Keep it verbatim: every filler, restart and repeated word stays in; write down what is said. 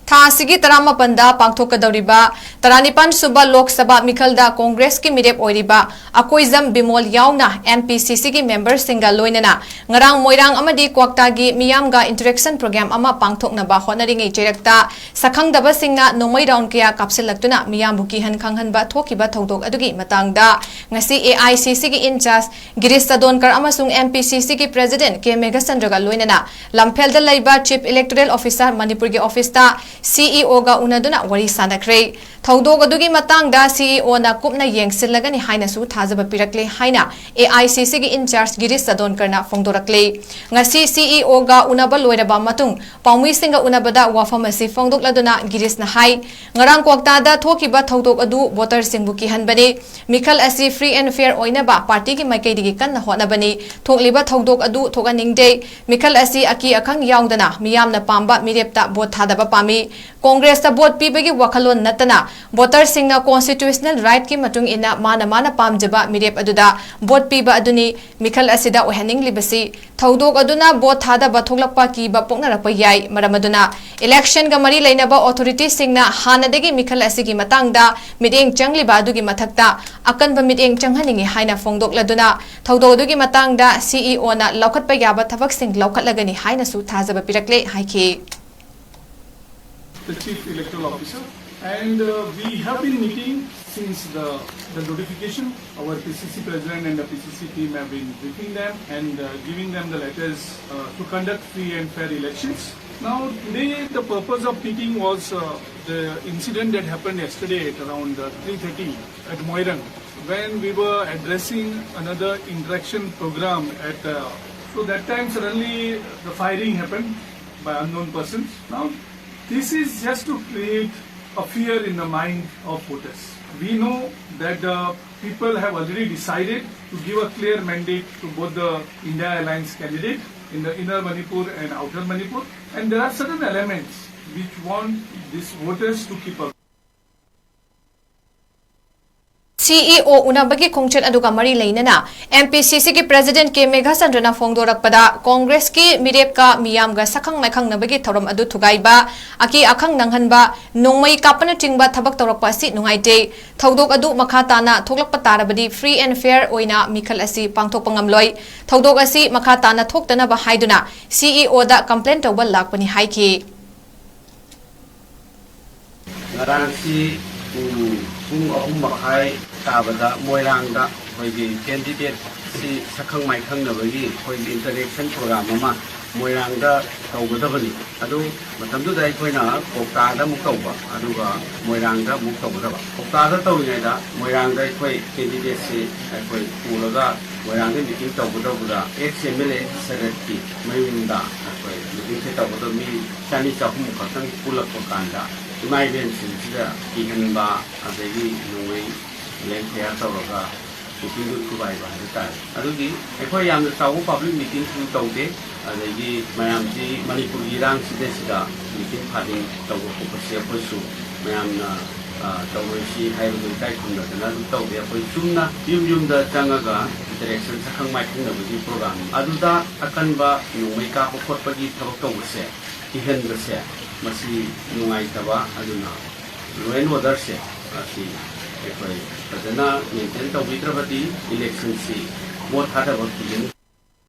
ꯊꯥ ꯑꯁꯤꯒꯤ ꯇꯔꯥꯃꯥꯄꯟꯗ ꯄꯥꯡꯊꯣꯛꯀꯗꯧꯔꯤꯕ ꯇꯔꯥꯅꯤꯄꯥꯟ ꯁꯨꯕ ꯂꯣꯛ ꯁꯚꯥ ꯃꯤꯈꯜꯗ ꯀꯣꯡꯒ꯭ꯔꯦꯁꯀꯤ ꯃꯤꯔꯦꯞ ꯑꯣꯏꯔꯤꯕ ꯑꯀꯣꯏꯖꯝ ꯕꯤꯃꯣꯜ ꯌꯥꯎꯅ M P C Cꯒꯤ memberꯁꯤꯡꯒ ꯂꯣꯏꯅꯅ ꯉꯔꯥꯡ ꯃꯣꯏꯔꯥꯡ ꯑꯃꯗꯤ ꯀ꯭ꯋꯥꯛꯇꯥꯒꯤ ꯃꯤꯌꯥꯝꯒ interaction program ꯑꯃ ꯄꯥꯡꯊꯣꯛꯅꯕ ꯍꯣꯠꯅꯔꯤꯉꯩ ꯆꯩꯔꯛꯇ ꯁꯛꯈꯪꯗꯕꯁꯤꯡꯅ ꯅꯣꯡꯃꯩ round ꯀꯌꯥ ꯀꯥꯞꯁꯤꯜꯂꯛꯇꯨꯅ ꯃꯤꯌꯥꯝꯕꯨ ꯀꯤꯍꯟ ꯈꯪꯍꯟꯕ ꯊꯣꯛꯈꯤꯕ ꯊꯧꯗꯣꯛ ꯑꯗꯨꯒꯤ ꯃꯇꯥꯡꯗ ꯉꯁꯤ A I C Cꯒꯤ in charge ꯒꯤꯔꯤꯁ ꯆꯗꯣꯟꯀꯔ ꯑꯃꯁꯨꯡ M P C Cꯒꯤ president K ꯃꯦꯘꯆꯟꯗ꯭ꯔꯒ ꯂꯣꯏꯅꯅ ꯂꯝꯐꯦꯜꯗ ꯂꯩꯕ Chief Electoral Officer ꯃꯅꯤꯄꯨꯔꯒꯤ officeꯇ C E Oꯒ ꯎꯅꯗꯨꯅ ꯋꯥꯔꯤ ꯁꯥꯟꯅꯈ꯭ꯔꯦ꯫ ꯊꯧꯗꯣꯛ ꯑꯗꯨꯒꯤ ꯃꯇꯥꯡꯗ C E Oꯅ ꯀꯨꯞꯅ ꯌꯦꯡꯁꯤꯜꯂꯒꯅꯤ ꯍꯥꯏꯅꯁꯨ ꯊꯥꯖꯕ ꯄꯤꯔꯛꯂꯦ ꯍꯥꯏꯅ A I C Cꯒꯤ in charge ꯒꯤꯔꯤꯁ ꯆꯗꯣꯟꯀꯔꯅ ꯐꯣꯡꯗꯣꯔꯛꯂꯤ꯫ ꯉꯁꯤ C E Oꯒ ꯎꯅꯕ ꯂꯣꯏꯔꯕ ꯃꯇꯨꯡ ꯄꯥꯎꯃꯤꯁꯤꯡꯒ ꯎꯅꯕꯗ ꯋꯥꯐꯝ ꯑꯁꯤ ꯐꯣꯡꯗꯣꯛꯂꯗꯨꯅ ꯒꯤꯔꯤꯁꯅ ꯍꯥꯏ, ꯉꯔꯥꯡ ꯀ꯭ꯋꯥꯛꯇꯥꯗ ꯊꯣꯛꯈꯤꯕ ꯊꯧꯗꯣꯛ ꯑꯗꯨ voterꯁꯤꯡꯕꯨ ꯀꯤꯍꯟꯕꯅꯤ꯫ ꯃꯤꯈꯜ ꯑꯁꯤ free and fair ꯑꯣꯏꯅꯕ partyꯒꯤ ꯃꯥꯏꯀꯩꯗꯒꯤ ꯀꯟꯅ ꯍꯣꯠꯅꯕꯅꯤ꯫ ꯊꯣꯛꯂꯤꯕ ꯊꯧꯗꯣꯛ ꯑꯗꯨ ꯊꯣꯛꯍꯟꯅꯤꯡꯗꯦ꯫ ꯃꯤꯈꯜ ꯑꯁꯤ ꯑꯀꯤ ꯑꯈꯪ ꯌꯥꯎꯗꯅ ꯃꯤꯌꯥꯝꯅ ꯄꯥꯝꯕ ꯃꯤꯔꯦꯞꯇ vote ꯊꯥꯗꯕ ꯄꯥꯝꯃꯤ꯫ ꯀꯣꯡꯒ꯭ꯔꯦꯁꯇ vote ꯄꯤꯕꯒꯤ ꯋꯥꯈꯜꯂꯣꯟ ꯅꯠꯇꯅ voterꯁꯤꯡꯅ constitutional rightꯀꯤ ꯃꯇꯨꯡ ꯏꯟꯅ ꯃꯥꯅ ꯃꯥꯅ ꯄꯥꯝꯖꯕ ꯃꯤꯔꯦꯞ ꯑꯗꯨꯗ vote ꯄꯤꯕ ꯑꯗꯨꯅꯤ꯫ ꯃꯤꯈꯜ ꯑꯁꯤꯗ ꯑꯣꯏꯍꯟꯅꯤꯡꯂꯤꯕꯁꯤ ꯊꯧꯗꯣꯛ ꯑꯗꯨꯅ vote ꯊꯥꯗꯕ ꯊꯣꯛꯂꯛꯄ ꯀꯤꯕ ꯄꯣꯛꯅꯔꯛꯄ ꯌꯥꯏ꯫ ꯃꯔꯝ ꯑꯗꯨꯅ electionꯒ ꯃꯔꯤ ꯂꯩꯅꯕ authorityꯁꯤꯡꯅ ꯍꯥꯟꯅꯗꯒꯤ ꯃꯤꯈꯜ ꯑꯁꯤꯒꯤ ꯃꯇꯥꯡꯗ ꯃꯤꯠꯌꯦꯡ ꯆꯪꯂꯤꯕ ꯑꯗꯨꯒꯤ ꯃꯊꯛꯇ ꯑꯀꯟꯕ ꯃꯤꯠꯌꯦꯡ ꯆꯪꯍꯟꯅꯤꯡꯏ ꯍꯥꯏꯅ ꯐꯣꯡꯗꯣꯛꯂꯗꯨꯅ ꯊꯧꯗꯣꯛ ꯑꯗꯨꯒꯤ ꯃꯇꯥꯡꯗ C E Oꯅ ꯂꯧꯈꯠꯄ ꯌꯥꯕ ꯊꯕꯛꯁꯤꯡ ꯂꯧꯈꯠꯂꯒꯅꯤ ꯍꯥꯏꯅꯁꯨ ꯊꯥꯖꯕ ꯄꯤꯔꯛꯂꯦ ꯍꯥꯏꯈꯤ꯫ The Chief Electoral Officer. And uh, we have been meeting since the, the notification. Our P C C President and the P C C team have been briefing them and uh, giving them the letters uh, to conduct free and fair elections. Now, today the purpose of meeting was uh, the incident that happened yesterday at around uh, three thirty at Moirang, when we were addressing another interaction program at. Uh, so that time suddenly the firing happened by unknown persons. Now, this is just to create a fear in the mind of voters. We know that the people have already decided to give a clear mandate to both the India Alliance candidate in the Inner Manipur and Outer Manipur, and there are certain elements which want these voters to keep away. CEO ꯎꯅꯕꯒꯤ ꯈꯣꯡꯆꯠ ꯑꯗꯨꯒ ꯃꯔꯤ ꯂꯩꯅꯅ M P ꯁꯤ ꯁꯤꯒꯤ president ꯀꯦ ꯃꯦꯘꯆꯟꯗ꯭ꯔꯅ ꯐꯣꯡꯗꯣꯔꯛꯄꯗ, ꯀꯣꯡꯒ꯭ꯔꯦꯁꯀꯤ ꯃꯤꯔꯦꯞꯀ ꯃꯤꯌꯥꯝꯒ ꯁꯛꯈꯪ ꯃꯥꯏꯈꯪꯅꯕꯒꯤ ꯊꯧꯔꯝ ꯑꯗꯨ ꯊꯨꯒꯥꯏꯕ, ꯑꯀꯤ ꯑꯈꯪ ꯅꯪꯍꯟꯕ, ꯅꯣꯡꯃꯩ ꯀꯥꯞꯄꯅꯆꯤꯡꯕ ꯊꯕꯛ ꯇꯧꯔꯛꯄ ꯑꯁꯤ ꯅꯨꯡꯉꯥꯏꯇꯦ꯫ ꯊꯧꯗꯣꯛ ꯑꯗꯨ ꯃꯈꯥ ꯇꯥꯅ ꯊꯣꯛꯂꯛꯄ ꯇꯥꯔꯕꯗꯤ, free and fair ꯑꯣꯏꯅ ꯃꯤꯈꯜ ꯑꯁꯤ ꯄꯥꯡꯊꯣꯛꯄ ꯉꯝꯂꯣꯏ꯫ ꯊꯧꯗꯣꯛ ꯑꯁꯤ ꯃꯈꯥ ꯇꯥꯅ ꯊꯣꯛꯇꯅꯕ ꯍꯥꯏꯗꯨꯅ ꯁꯤꯏꯑꯣꯗ complaint ꯇꯧꯕ ꯂꯥꯛꯄꯅꯤ ꯍꯥꯏꯈꯤ꯫ ꯉꯔꯥꯡꯁꯤ, ꯎꯝ, ꯄꯨꯡ ꯑꯍꯨꯝ ꯃꯈꯥꯏ ꯇꯥꯕꯗ ꯃꯣꯏꯔꯥꯡꯗ ꯑꯩꯈꯣꯏꯒꯤ candidateꯁꯤ ꯁꯛꯈꯪ ꯃꯥꯏꯈꯪꯅꯕꯒꯤ ꯑꯩꯈꯣꯏꯒꯤ interaction program ꯑꯃ ꯃꯣꯏꯔꯥꯡꯗ ꯇꯧꯒꯗꯕꯅꯤ꯫ ꯑꯗꯨ ꯃꯇꯝꯗꯨꯗ ꯑꯩꯈꯣꯏꯅ ꯀꯣꯛꯇꯥꯗ ꯑꯃꯨꯛ ꯇꯧꯕ, ꯑꯗꯨꯒ ꯃꯣꯏꯔꯥꯡꯗ ꯑꯃꯨꯛ ꯇꯧꯒꯗꯕ꯫ ꯀꯣꯛꯇꯥꯗ ꯇꯧꯔꯤꯉꯩꯗ ꯃꯣꯏꯔꯥꯡꯗ ꯑꯩꯈꯣꯏ candidateꯁꯤ ꯑꯩꯈꯣꯏ ꯄꯨꯔꯒ ꯃꯣꯏꯔꯥꯡꯗ meeting ꯇꯧꯒꯗꯧꯕꯗ, ex M L A ꯁꯔꯠꯀꯤ ꯃꯌꯨꯝꯗ ꯑꯩꯈꯣꯏ meetingꯁꯦ ꯇꯧꯒꯗꯕ ꯃꯤ ꯆꯅꯤ ꯆꯍꯨꯝ ꯈꯛꯇꯪ ꯄꯨꯜꯂꯛꯄ ꯀꯥꯟꯗ, ꯏꯃꯥ ꯏꯕꯦꯟꯁꯤꯡꯁꯤꯗ ꯀꯤꯍꯟꯕ, ꯑꯗꯒꯤ ꯅꯣꯡꯃꯩ ꯂꯦꯡ ꯐꯌꯥꯔ ꯇꯧꯔꯒ meetingꯗꯨ ꯊꯨꯒꯥꯏꯕ ꯍꯥꯏꯕ ꯇꯥꯔꯦ꯫ ꯑꯗꯨꯒꯤ ꯑꯩꯈꯣꯏ ꯌꯥꯝꯅ ꯆꯥꯎꯕ public meetingꯁꯨ ꯇꯧꯗꯦ꯫ ꯑꯗꯒꯤ ꯃꯌꯥꯝꯁꯤ ꯃꯅꯤꯄꯨꯔꯒꯤ ꯏꯔꯥꯡꯁꯤꯗꯩꯁꯤꯗ meeting ꯐꯥꯗꯤꯡ ꯇꯧꯕ ꯈꯣꯠꯄꯁꯦ ꯑꯩꯈꯣꯏꯁꯨ ꯃꯌꯥꯝꯅ, ꯑ, ꯇꯧꯔꯣꯏꯁꯤ ꯍꯥꯏꯕꯗꯨ ꯏꯀꯥꯏ ꯈꯨꯝꯅꯗꯅ ꯑꯗꯨꯝ ꯇꯧꯗꯦ꯫ ꯑꯩꯈꯣꯏ ꯆꯨꯝꯅ ꯌꯨꯝ ꯌꯨꯝꯗ ꯆꯪꯉꯒ interaction, ꯁꯛꯈꯪ ꯃꯥꯏꯈꯪꯅꯕꯒꯤ program ꯑꯗꯨꯗ ꯑꯀꯟꯕ ꯅꯣꯡꯃꯩ ꯀꯥꯞꯄ ꯈꯣꯠꯄꯒꯤ ꯊꯕꯛ ꯇꯧꯕꯁꯦ, ꯀꯤꯍꯟꯕꯁꯦ, ꯃꯁꯤ ꯅꯨꯡꯉꯥꯏꯇꯕ꯫ ꯑꯗꯨꯅ law and orderꯁꯦ ꯑꯁꯤ ꯑꯩꯈꯣꯏ ꯐꯖꯅ maintain ꯇꯧꯕꯤꯗ꯭ꯔꯕꯗꯤ electionꯁꯤ vote ꯊꯥꯗꯕ ꯀꯤꯒꯅꯤ꯫